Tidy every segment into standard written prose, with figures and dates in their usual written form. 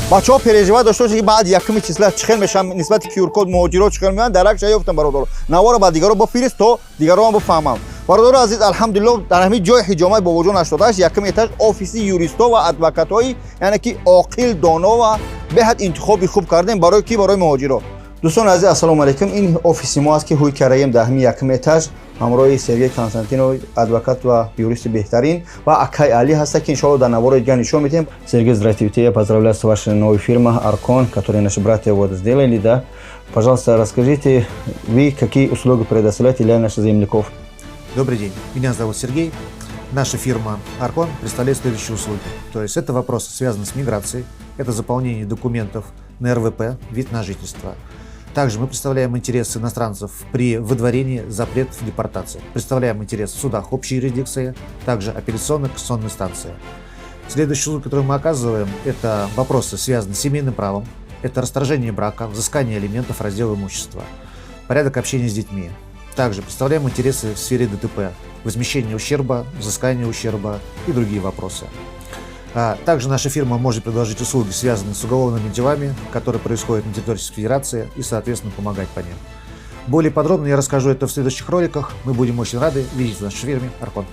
Бачаҳо переживать дошта бошед, ки баъд якуми числа чӣ хел мешавам, нисбати QR-код муҳоҷиро чӣ хел меоянд. Дарак ша ёфтам, бародаро. Навора ба дигаро бифирист, то дигароам бифаҳмам. Бародаро азиз, алҳамдулилло, дар ҳамин ҷои ҳиҷомаи Бобоҷон 88, якум этаж, офиси юристо ва адвокатҳои, яъне ки оқил, доно ва беҳад интихоби хуб кардем. Барои ки? Барои муҳоҷиро. Дӯстони азиз, ассалому алайкум. Ин офиси мо аст, ки ҳуй кардаем дар ҳамин якум этаж, ҳамроҳи Сергей Константинов, адвокат ва юристи беҳтарин, ва акай Али ҳаста, ки иншоалло дар наворои дигар нишон медиҳем. Сергей, здравствуйте, я поздравляю с вашей новой фирмой «Аркон», которую наши братья вот сделали, да. Пожалуйста, расскажите, вы какие услуги предоставляете для наших земляков? Добрый день, меня зовут Сергей. Наша фирма «Аркон» представляет следующие услуги. То есть это вопросы, связанные с миграцией, это заполнение документов на РВП, вид на жительство. Также мы представляем интересы иностранцев при выдворении, запрет в депортации. Представляем интересы в судах общей юрисдикции, также апелляционной, кассационной инстанции. Следующая услуга, которую мы оказываем, это вопросы, связанные с семейным правом, это расторжение брака, взыскание алиментов, раздел имущества, порядок общения с детьми. Также представляем интересы в сфере ДТП, возмещение ущерба, взыскание ущерба и другие вопросы. Также наша фирма может предложить услуги, связанные с уголовными делами, которые происходят на территории Российской Федерации, и, соответственно, помогать по ним. Более подробно я расскажу это в следующих роликах. Мы будем очень рады видеть в нашей фирме «Аркон».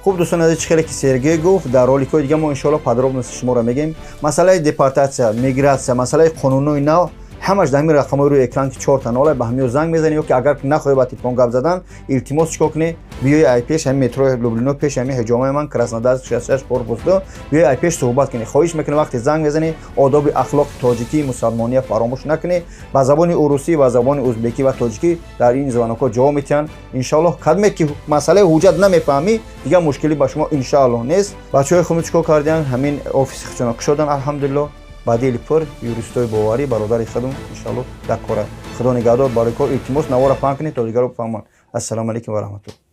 Хуб, дӯстони азиз, чӣ хеле ки Сергей гуфт, дар роликҳои дига мо иншоалло подробности шуморо мегӯем. Масъалаи депортатсия, мигратсия, масъалаи қонунҳои нав, ҳамаш дар ҳамин рақамҳои рӯи экран, ки чорта нола, ба ҳамиё занг мезанӣ. Ё ки агар нахоҳӣ ба телефон гап задан, илтимос, чикор кунӣ? Биёи ай пеш ҳамин метрои Люблино, пеш ҳамин ҳиҷомаи ман, Краснодарск 66, корпус 2, биёи ай пеш суҳбат кунӣ. Хоҳиш мекунӣ, вақте занг мезанӣ, одоби ахлоқи тоҷикӣ, мусалмония фаромӯш накунӣ. Ба забони урусӣ ва забони узбекӣ ва тоҷикӣ дар ин звонок ҳо ҷавоб медиҳанд, иншоаллоҳ. Кадме ки масъалаи ҳуҷҷат намефаҳмӣ, дигар мушкилӣ ба шумо иншоаллоҳ нест. Бачаҳои худмо чикор кардиянд? Ҳамин офиси худшона кушоданд, алҳамдулилло, ба дили пур, юристои боварӣ, бародари худм иншоаллоҳ дар кора. Худо нигаҳдор. Барои кор, илтимос, навора паҳн кунед, то дигаро бифаҳманд. Ассалому алайкум ва раҳматуллоҳ.